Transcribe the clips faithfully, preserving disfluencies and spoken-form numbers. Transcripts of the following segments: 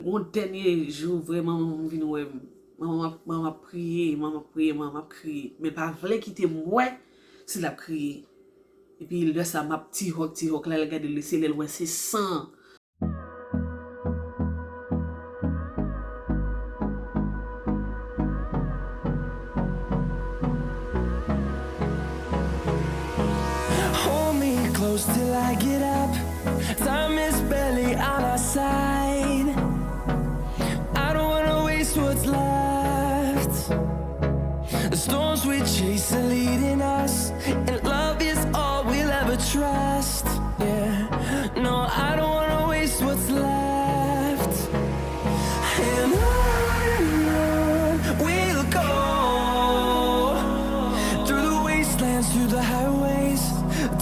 Yon dènye jou, vrè, manman m vin wè m. Manman m ap, manman m ap kriye, manman m ap kriye, manman m ap kriye. Men l pa vle kite m wè si l ap kriye. Epi lè sa, m ap ti hòk, ti hòk, lè l gade l, se lè l wè se san. Hold me close till I get up. Time is barely on our side. I don't wanna waste what's left. The storms we chase are leading us, and love is all we'll ever trust. Yeah, no, I don't wanna waste what's left. And on and on we'll go, through the wastelands, through the highways,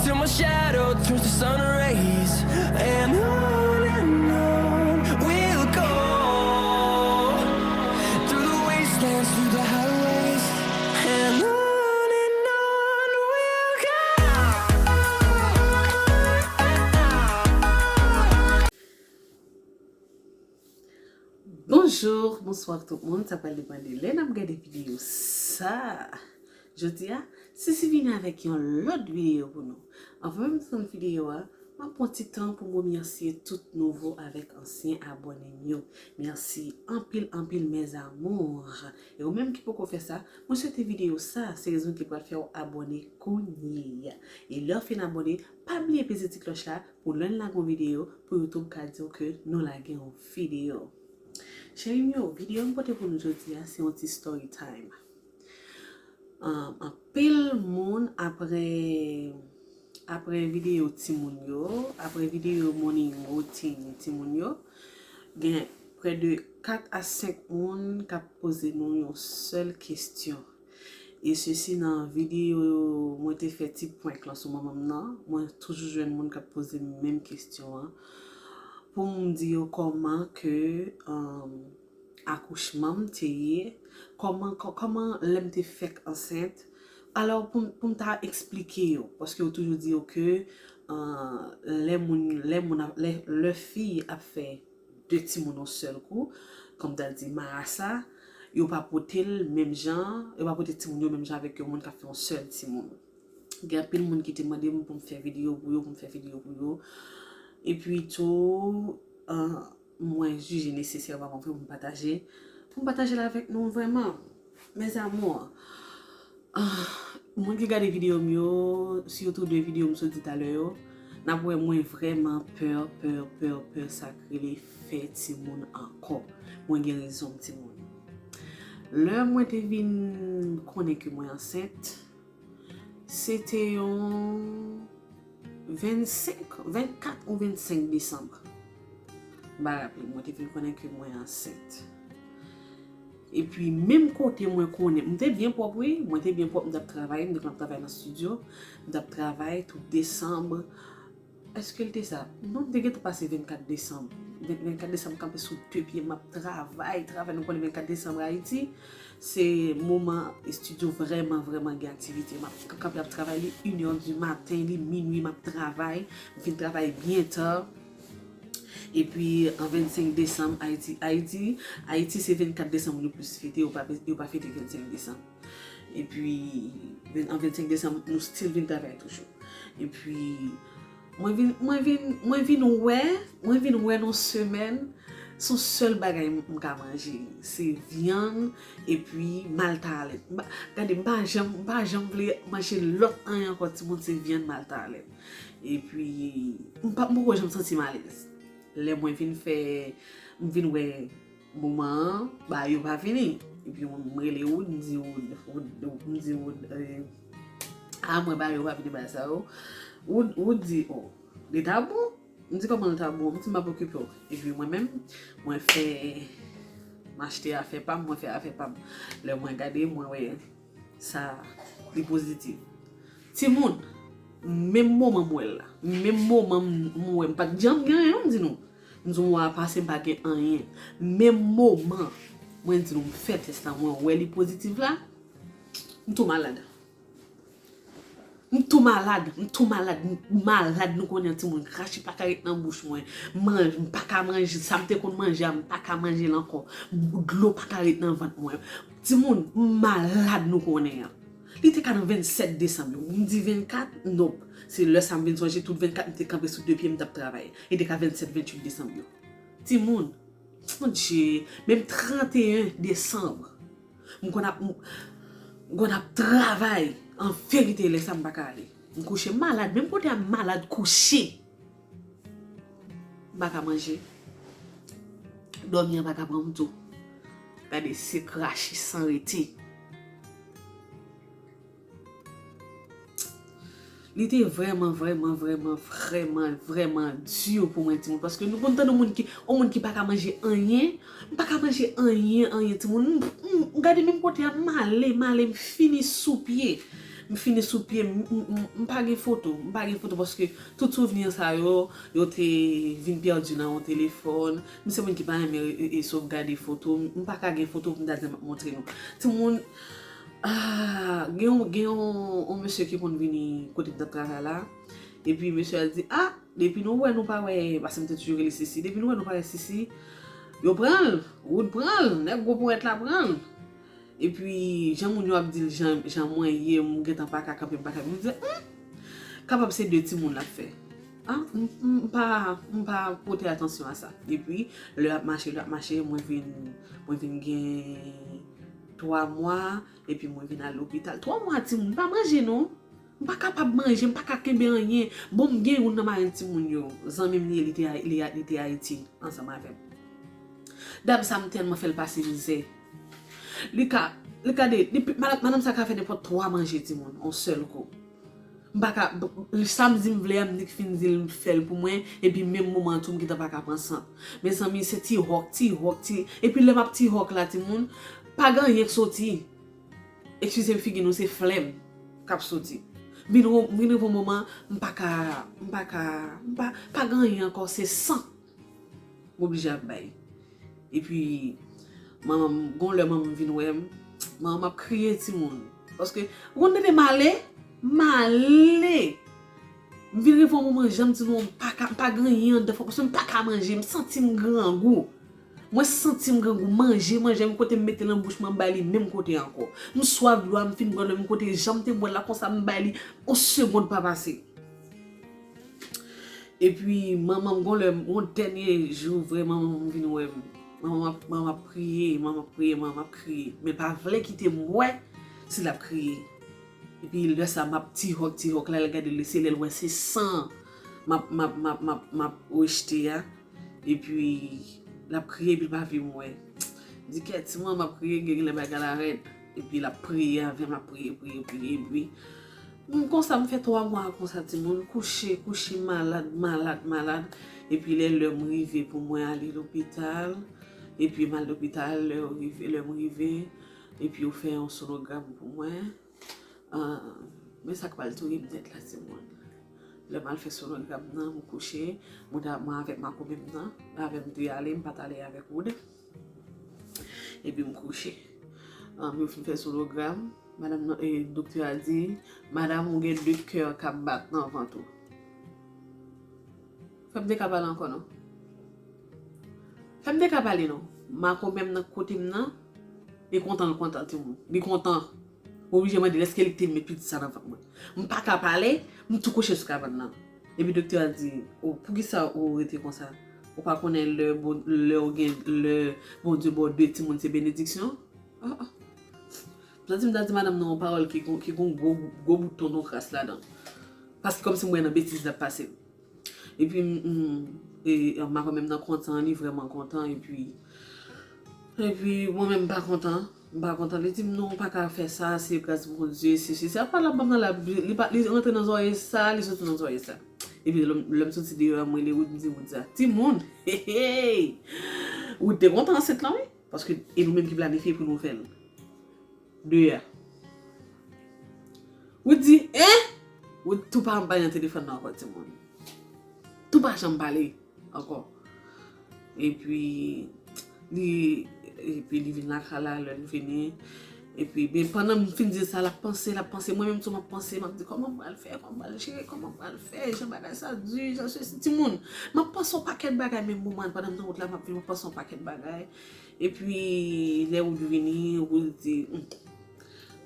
till my shadow turns to sun rays. And on and on we'll go, through the wastelands, through the highways, and on and on we'll go. Bonjou, bonswa tout moun, sa pral depann de lè n ap gade videyo sa. Jodi a, Sisi vini avèk yon lòt videyo pou nou. Anvan menm m tann videyo a, m ap pran ti tan pou m remèsye tout nouvo avèk ansyen abòne m yo. Mèsi anpil, anpil, mes amours. E ou menm ki poko fè sa, mwen swete videyo sa se rezon ki pral fè w abòne kounye a. E lè w fin abòne, pa bliye peze ti klòch la pou lè n lage yon videyo, pou YouTube ka di w ke nou lage yon videyo. Cheri m yo, videyo m pote pou nou jodi a, se yon ti story time. Um, anpil moun apre, apre videyo timoun yo, apre videyo morning routine timoun yo, gen prè de kat a senk moun k ap poze nou yon sèl kesyon. E sesi nan videyo mwen te fè ti prank lan sou manman m nan, mwen toujou jwenn moun k ap poze m menm kesyon an. Pou m di yo kòman ke, um, akouchman m te ye, kòman, kò-, kòman lè m te fèk ansent. Alò, pou m, pou m ta eksplike yo, paske yo toujou di yo ke, uh, lè moun, lè moun ap, lè, lè fi ap fè de timoun yon sèl kou, kòm ta di marasa, yo pa pote l menm jan, yo pa pote timoun yo menm jan avèk yon moun k ap fè yon sèl timoun. Gen anpil moun ki te mande m pou m fè videyo pou yo, pou m fè videyo pou yo. Epi tou, uh, mwen jije nesesè vrèman pou m pataje, pou m pataje l avèk nou vrèman. Mes amours, ah, moun ki gade videyo m yo, sitou de videyo m sot di talè yo, n ap wè mwen vrèman pè, pè, pè, pè sa k rele fè timoun ankò. Mwen gen rezon m timoun. Lè mwen te vin konnen ke mwen ansent, se te yon vennsenk, vennkat ou vennsenk desanm. M pa raple, mwen te vin konnen ke mwen ansent. Epi, menm kote mwen konnen, m te byen pwòp, wi, mwen te byen pwòp, m t ap travay, m te konn ap travay nan estidyo, m t ap travay tout desanm. Èske l te sa? Non, m te gentan pase vennkat desanm. Ven-, vennkat desanm, m kanpe sou de pye, m ap travay, travay. Nou konnen vennkat desanm Ayiti, se moman estidyo vrèman, vrèman gen aktivite. M ap k-, kanpe ap travay, li inè di maten, li minwi, m ap travay. M fin travay byen ta. Epi, an vennsenk desanm, Ayiti, Ayiti, Ayiti, se vennkat desanm yo plis fete, yo pa, yo pa fete vennsenk desanm. Epi, ven-, an vennsenk desanm, nou still vin travay toujou. Epi, mwen vin, mwen vin, mwen vin wè, mwen vin wè nan semèn, se yon sèl bagay m, m ka manje. Se vyann, epi maltalèt. M pa, gade, m pa janm, m pa janm vle manje lòt anyen ankò, timoun, se vyann, maltalèt. Epi, m pa, m poko janm santi m alèz. Lè mwen vin fè, m vin wè moman an, ba yo pa vini. Epi mwen, m rele Wood, m di Wood, Wood, m di Wood, eh, a mwen ba yo pa vini bagay sa yo. Wood, Wood di, o, li ta bon. M di kòman l ta bon, m di m ap okipe w. Epi mwen menm, mwen fè, m achte afè pa m, mwen fè afè pa m. Lè mwen gade, mwen wè sa, li pozitif. Timoun, menm moman m wè l la, menm moman m, m wè m pa t janm gen anyen, m di nou. M di w, mwa pase m pa gen anyen. Menm moman, mwen di nou, m fè tès la, mwen wè li pozitif la, m tou malad. M tou malad, m tou malad, m malad, nou konnen timoun, krache pa ka ret nan bouch mwen, manj, m pa ka manje, sa m te konn manje a, m pa ka manje l ankò, dlo pa ka ret nan vant mwen. Timoun, m malad, nou konnen an. Li te ka nan vennsèt desanm yo, m di vennkat, nop. Se lè sa m vin sonje, tout vennkat m te kanpe sou de pye m t ap travay. Li te ka vennsèt, venntuit desanm yo. Timoun, Bondye, menm tranteyen desanm, m konn ap, m konn ap travay. An verite, lè sa m pa ka ale. M kouche malad, menm kote a m malad kouche. M pa ka manje. Dòmi an pa ka pran m tou. Gade, se krache san rete. Li te vrèman, vrèman, vrèman, vrèman, vrèman di pou mwen, timoun. Paske nou konn tande moun ki, yon moun ki pa ka manje anyen. M pa ka manje anyen, anyen, timoun. M, m, m gade menm kote a, m ale, m ale, m fini sou pye. M fini sou pye, m, m, m, m pa gen foto. M pa gen foto paske tout souvni sa yo, yo te vin pèdi nan yon telefòn. M se moun ki pa renmen e, e, e sovgade foto. M, m pa ka gen foto pou m ta di m ap montre nou. Timoun, Ah, gen yon, gen yon, yon mesye ki konn vini kote m t ap travay la. Epi mesye a di, ah, depi nou wè nou pa wè, paske m te toujou rele Sisi, depi nou wè nou pa wè Sisi, yo pran l, Wood pran l, nèg gwo ponyèt la pran l. Epi jan moun yo ap di l, jan, jan mwen ye, m gentan pa ka kanpe, m pa ka, m di, hmm, kapab se de timoun l ap fè. Ah, m, m pa, m pa pote atansyon a sa. Epi lè ap mache, lè ap mache, mwen vin, mwen vin gen twa mwa, epi mwen vin al lopital. Twa mwa, timoun, m pa manje non. M pa kapab manje, m pa ka kenbe anyen. Bon, m gen youn nan marenn timoun yo. Zanmi m li ye, li te, li, li te Ayiti ansanm avè m. Dam sa, m tèlman fè l pase mizè. Li ka, li ka de, li, madanm, madanm sa ka fè nenpòt twa manje, timoun, yon sèl kou. M pa ka, sa m di m vle a, m nik fin di l fè l pou mwen, epi menm moman an tou, m gentan pa ka pran sant. Mezanmi, se ti hòk, ti hòk, ti, epi lè m ap ti hòk la, timoun, pa gen anyen k soti. Eskize m, figi nou, se flèm k ap soti. Vin ro-, vin rive yon moman, m pa ka, m pa ka, m pa, pa gen anyen ankò, se san. M oblije ap bay. Epi, manman m, gon lè manman m vin wè m, manman m ap kriye timoun. Paske, ou konn tande m ale? M ale. M vin rive yon moman, jan m di nou, m pa ka, m pa gen anyen anndan fò, paske m pa ka manje, m santi m grangou. Mwen santi m grangou, manje, manje, menm kote m mete l nan bouch mwen, m bay li menm kote ankò. M swaf dlo a, m fin bwè dlo, menm kote jan m te bwè l la, konsa m bay li, yon segonn pa pase. Epi, manman m, gon lè, yon dènye jou, vrè, manman m vin wè m. Manman m ap, manman m ap kriye, manman m ap kriye, manman m ap kriye. Men l pa vle kite m wè si l ap kriye. Epi, lè sa, m ap ti hòk, ti hòk la, l gade, l se lè l wè se san m ap, m ap, m ap, m ap, m ap rejte a. Epi, l ap kriye, epi l pa vle m wè. Di kèt, timoun, m ap kriye, gen lè bagay la rèd. Epi, l ap priye avè m, l ap priye, priye, priye, epi, m konsa, m fè twa mwa konsa, timoun, kouche, kouche, malad, malad, malad. Epi, lè, lè m rive pou mwen ale lopital, epi m al lopital, lè yo rive, lè m rive, epi yo fè yon sonogram pou mwen. Ah, men sa k pral touye m nèt la, timoun. Lè m al fè sonogram nan, m kouche, mwen ta, mwen avèk makomen m nan, avè m te ale, m pa t ale avèk Wood. Epi m kouche. Ah, yo fin fè sonogram, madanm nan, e, doktè a di, madam, ou gen de kè k ap bat nan vant ou. Fè m te ka pale ankò non. Fè m te ka pale non. Makomen m nan kote m nan, li kontan, li kontan, timoun. Li kontan. M oblije mande l èske li te met pitit sa nan vant mwen. M pa ka pale, m tou kouche sou kabann nan. Epi doktè a di, o, poukisa ou rete konsa? Ou pa konnen lè, bon, lè ou gen, lè Bondye ba w de timoun se benediksyon? Ah, ah. M santi m ta di madanm nan yon pawòl ki gon, ki gon gwo, gwo bout tonton kras ladan. Paske kòmsi m wè nan betiz l ap pase m. Epi, m, m, e, e, makomen m nan kontan, li vrèman kontan, epi, epi, mwen menm m pa kontan, m pa kontan. Li di m, non, ou pa ka fè sa, se gras Bondye, se, se, se, ap pale ap ban m nan la, li pa, li rantre nan zòrèy sa, li soti nan zòrèy sa. Epi, lè m, lè m soti deyò a, m rele Wood, m di Wood sa. Timoun, hey, hey! Wood te kontan ansent lan, wi, paske e nou menm ki planifye pou nou fè l. De a. Wood di, en? Wood tou pa janm pale nan telefòn nan ankò, timoun. Tou pa janm pale ankò. Epi, li, epi li vin lakay la, lè l vini, Epi, men pandan m fin di l sa, l ap panse, l ap panse. Mwen menm tou, m ap panse, m ap di, kòman m pral fè, kòman m pral jere, kòman m pral fè, jan bagay sa di, jan sesi, timoun. M ap panse yon pakèt bagay menm moman, pandan m nan wout la, m ap viv, m ap panse yon pakèt bagay. Epi, lè ou vini, ou di, hmm.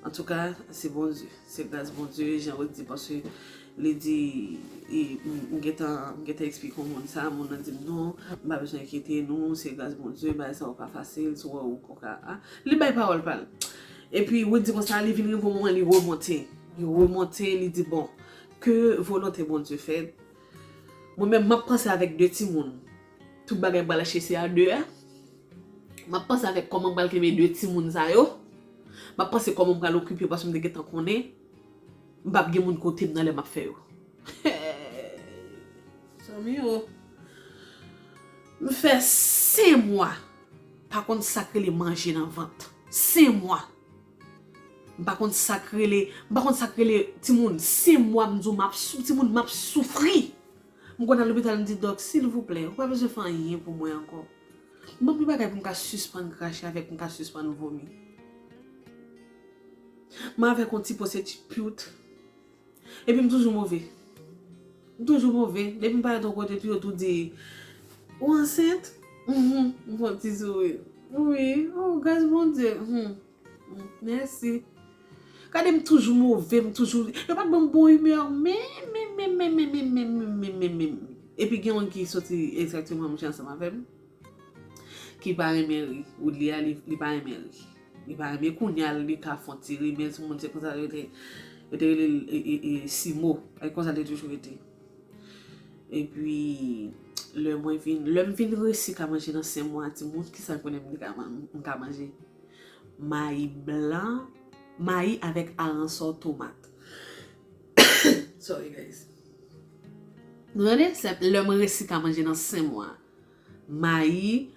Antouka, se Bondye. Se gras Bondye, jan ou di, paske li di, e, m, m gentan, m gentan eksplike yon moun sa, moun nan di m, non, m pa bezwen enkyete nou, se gras Bondye, bagay sa yo pa fasil, si w wè ou, ou ka, a. Li bay pawòl pa l. Epi, ou di konsa, li vin rive yon moman, li remonte. Li remonte, li di, bon, ke volonte Bondye fèt. Mwen menm, m ap panse avèk de timoun. Tout bagay pral chese a de a. M ap panse avèk kòman m pral kenbe de timoun sa yo. M ap panse kòman m pral okipe yo paske m te gentan konnen m p ap gen moun kote m nan lè m ap fè yo. Zanmi yo, m fè senk mwa pa konn sa k rele manje nan vant. Senk mwa. M pa konn sa k rele, m pa konn sa k rele timoun. Senk mwa m di w m ap sou, timoun m ap soufri. M konn al lopital, m di, dòk, silvouplè, ou pa bezwen fè anyen pou mwen ankò. Ban m yon bagay pou m ka sispann krache avèk, pou m ka sispann vomi. M avèk yon ti po se ti pyout. Epi m toujou move. M toujou move. Depi m parèt yon kote, tou yo tou di, ou ansent? Mhm. M fè yon ti souri. Wi. Oh, gras Bondye. Mhm. Mm, mèsi. Gade, m toujou move, m toujou, yo pa t ban m bon imè, men, men, men. Epi gen yon ki soti egzakteman manje ansanm avè m, ki pa renmen ri. Woodley a, li, li pa renmen ri. Li pa renmen, kounye a, li ka fè yon ti ri, men timoun, se konsa yo te, yo te rele l, e, e, e, Simo. E konsa li te toujou rete. Epi, lè mwen vin, lè m vin resi ka manje nan senk mwa, timoun, kisa m konnen m ka man-, m ka manje? Mayi blan, mayi avèk aransò, tomat. Sorry, guys. Nou tande? Se lè mwen resi ka manje nan senk mwa. Mayi,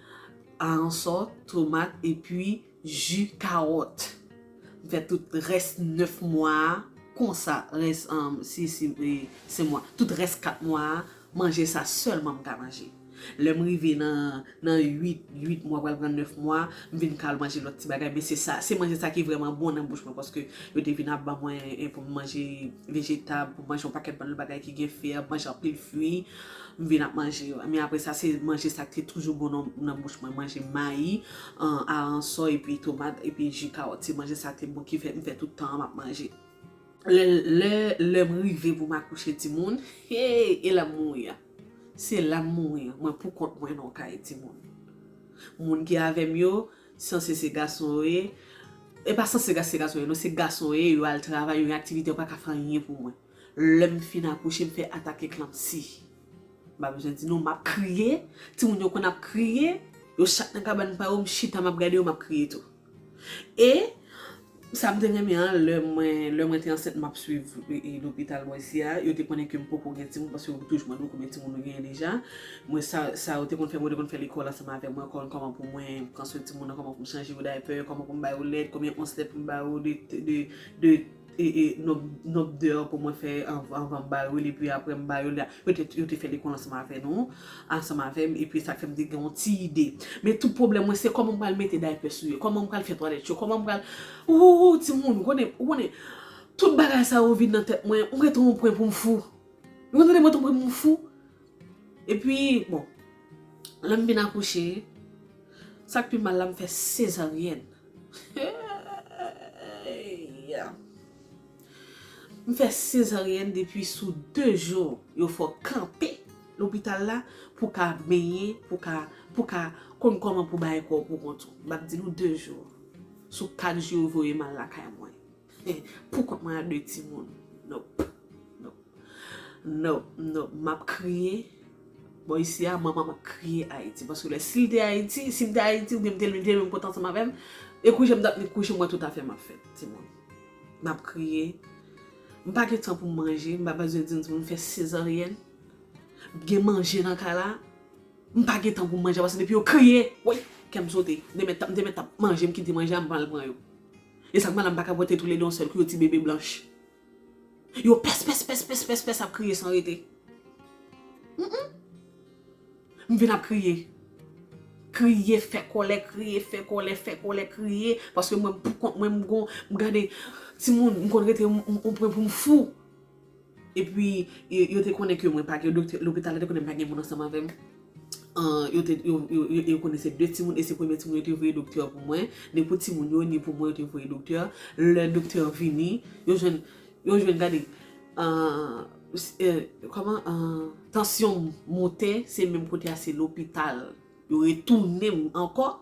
aransò, tomat, epi ji kawòt. M fè tout rès nèf mwa a konsa, rès, um, si, si, e, senk mwa. Tout rès kat mwa a, manje sa sèlman m ka manje. Lè m rive nan, nan uit, uit mwa, pral pran nèf mwa, m vin ka al manje lòt ti bagay, men se sa, se manje sa ki vrèman bon nan bouch mwen, paske yo te vin ap ban mwen, e, pou m manje vejetab, pou m manje yon pakèt bann lòt bagay ki gen fè, manje anpil fwi, m vin ap manje yo. Men apre sa, se manje sa ki te toujou bon nan, nan bouch mwen, manje mayi, an, aransò, epi tomat, epi ji kawòt. Se manje sa ki te bon, ki fè m fè tout tan an m ap manje. Lè, lè, lè m rive pou m akouche timoun, hey, e la m mouri a. Se la m mouri a. Mwen pou kont mwen nan kay timoun. Moun ki avè m yo, sanse se gason yo ye. E pa sanse ga-, se gason yo ye, non, se gason yo ye, yo al travay, yo gen aktivite, yo pa ka fè anyen pou mwen. Lè m fin akouche, m fè atak eklanpsi. M pa bezwen di nou, m ap kriye. Timoun yo konn ap kriye. Yo chak nan kabann pa yo, m chita, m ap gade yo, m ap kriye tou. E sa m te renmen an, lè mwen, lè mwen te ansent, m ap swiv, e, e, lopital bò isi a, yo te konnen ke m poko gen timoun, paske yo toujou mande w konbyen timoun ou genyen deja. Mwen, sa, sa yo te konn fè, mwen te konn fè lekòl ansanm avè mwen, konn kòman pou mwen pran swen timoun nan, kòman pou m chanje yo daypè, kòman pou m ba yo lèt, konbyen ons lèt pou m ba yo, de, de, de, e, e, nonb, nonb dè pou mwen fè anv-, anvan m ba yo l, epi apre m ba yo l. Yo te, yo te fè lekòl ansanm avè nou, ansanm avè m, epi sa k fè m te gen yon ti ide. Men tout pwoblèm mwen, se kòman m pral mete daypè sou yo, kòman m pral fè twalèt yo, kòman m pral, ou, ou, ou, timoun, ou konnen, ou konnen, tout bagay sa yo vin nan tèt mwen, m rete yon pwen pou m fou. Ou konn tande mwen tou, mwen fou. Epi, bon, lè m vin akouche, sa k pi mal la, m fè sezaryèn. M fè sezaryèn depi sou de jou, yo fè w kanpe lopital la pou ka benyen, pou ka, pou ka konn kòman pou bay kò w pou kont ou. M ap di nou de jou. Sou kat jou, yo voye m al lakay mwen. Pou kont mwen ak de timoun. Nop. Nop. Nop, nop. M ap kriye. Bon, isi a, manman m ap kriye Ayiti. Paske lè, si l te Ayiti, si m te Ayiti, oubyen m te, m te menm kote ansanm avè m, e kouche m t ap ni kouche, mwen tout afè m ap fèt, timoun. M ap kriye. M pa gen tan pou m manje, m pa bezwen di nou, timoun, m fè sezaryèn. M gen manje nan kay la. M pa gen tan pou m manje, paske depi yo kriye, woy, kè m sote. M te mèt, m te mèt ap manje, m kite manje a, m pral pran yo. E sa k malad, m pa ka pote toulede yon sèl kou, yo ti bebe blanch. Yo pès, pès, pès, pès, pès, pès, ap kriye san rete. Mm, mm. M vin ap kriye. kriye, fè kòlè, kriye, fè kòlè, fè kòlè, kriye, paske mwen, pou kont mwen, m gon, m gade timoun, m konn rete yon pwen pou m fou. Epi, yo, yo te konnen ke mwen pa gen doktè, lopital la te konnen m pa gen moun ansanm avè m. An, yo te, yo, yo, yo, yo konnen se de timoun, e se premye timoun yo te voye doktè pou mwen, ni pou timoun yo, ni pou mwen, yo te voye doktè. Lè doktè vini, yo jwenn, yo jwenn, gade, an, s-, eh, kòman, an, tansyon m monte, se menm kote a, se lopital. Yo retounen m ankò.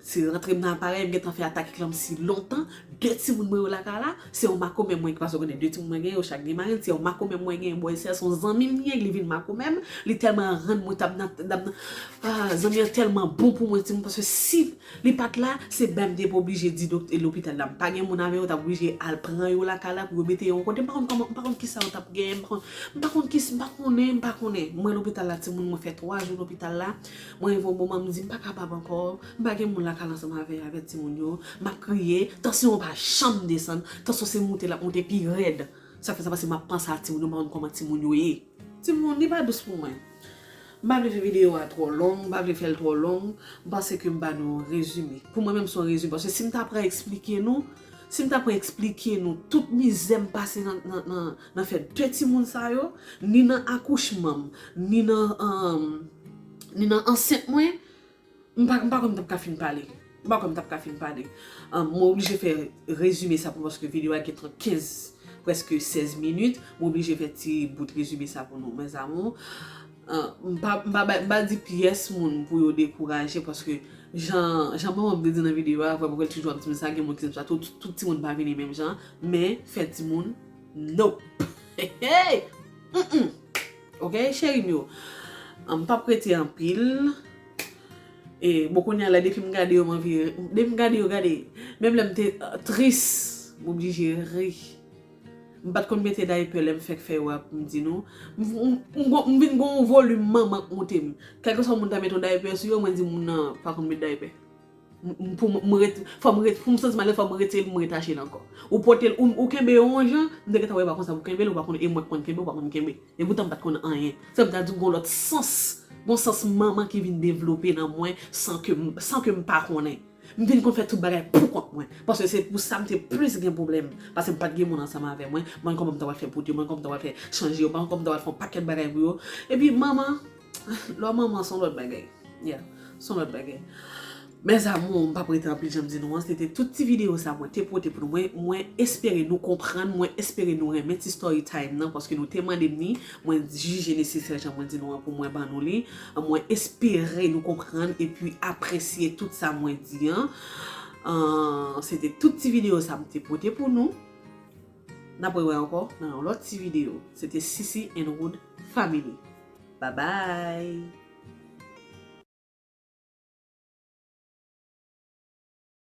Se rantre m nan aparèy, m gentan fè atak eklanpsi lontan. De timoun mwen yo lakay la, se yon makomè mwen ki pase konnen de timoun mwen gen, yo chak gen marenn, se yon makomè mwen gen, bò e sè, se yon zanmi m li ye, li vin makomè m, li tèlman rann mwen tab nan, tab nan, ah, zanmi an tèlman bon pou mwen, timoun, paske si li pa t la, se bèm te pou oblije di dok-, lopital la, m pa gen moun avè yo, t ap oblije al pran yo lakay la pou yo mete yo yon kote, m pa konn kòman, m pa konn kisa yo t ap genyen, m pa konn, m pa konn kis-, m pa konnen, m pa konnen. Mwen lopital la, timoun, mwen fè twa jou lopital la, mwen rive yon moman, m di, m pa kapab ankò, m pa gen moun lakay la ansanm avè, avè timoun yo, m ap kriye, tansyon an pa janm desann, tansyon se moute l ap moute pi rèd. Sa fè sa paske m ap panse a timoun yo, m pa konn kòman timoun yo ye. Timoun, li pa dous pou mwen. M pa vle fè videyo a twò long, m pa vle fè l twò long, m panse ke m ba nou yon rezime. Pou mwen menm se yon rezime, paske si m ta pran eksplike nou, si m ta pran eksplike nou tout mizè m pase nan, nan, nan, nan fè de timoun sa yo, ni nan akouchman m, ni nan, um, ni nan ansent mwen, M pa, m pa kwè m t ap ka fin pale. M pa kwè m t ap ka fin pale. Ahn, mwen oblije fè rezime sa pou nou paske videyo a gentan kenz, prèske sèz minit. Mwen oblije fè ti bout rezime sa pou nou, mes amours. Ahn, m pa, m pa, bay- m pa di pyès moun pou yo dekouraje paske jan, jan manman m te di nan videyo a, vrèman, mwen toujou ap di m sa, gen moun ki di m sa, tout, tout timoun pa vini menm jan, men fè timoun, nope. Hey, hey! Mm-mm. Ok, cheri m yo. Ahn, m p ap rete anpil. E, bon, kounye a la, depi m gade yo, m anvi, depi m gade yo, gade, menm lè m te, ah, tris, m oblije ri. M pa t konn mete daypè lè m fèk fè yo a pou m di nou. M, m, m, gon- m vin gon volim manman k moute m. Kèlkeswa moun ta mete yon daypè sou yo, mwen di moun nan pa konn met daypè. M, m, pou m, m ret, fò m ret, pou m santi m alèz, fò m retire l, m retache l ankò. Ou pote l, ou, ou kenbe yo yon jan, m te gentan wè pa konsa pou kenbe l, ou pa konn, e mwen k konn kenbe, ou pa konn kenbe. E poutan m pa t konn anyen. Sa m ta di w gon lòt sans, gon sans manman ki vin devlope nan mwen san ke m, san ke m pa konnen. M vin konn fè tout bagay pou kont mwen. Paske se pou sa m te plis gen pwoblèm. Paske m pa t gen moun ansanm avè mwen. Mwen kòman m ta pral fè pote, mwen kòman m ta pral fè chanje yo, mwen kòman m ta pral fè yon pakèt bagay pou yo. Epi manman, lò manman se yon lòt bagay. Yeah, se yon lòt bagay. Mes amours, m p ap rete anpil jan m di nou an, se te tout ti videyo sa mwen te pote pou nou. Mwen, mwen espere nou konprann, mwen espere nou renmen ti story time nan, paske nou te mande m li, mwen jije nesesè jan mwen di nou an pou mwen ban nou li. Mwen espere nou konprann epi apresye tout sa mwen di an. Ahn, se te tout ti videyo sa m te pote pou nou. N ap rewè ankò nan yon lòt ti videyo. Se te Sisi and Wood Family. Bye bye!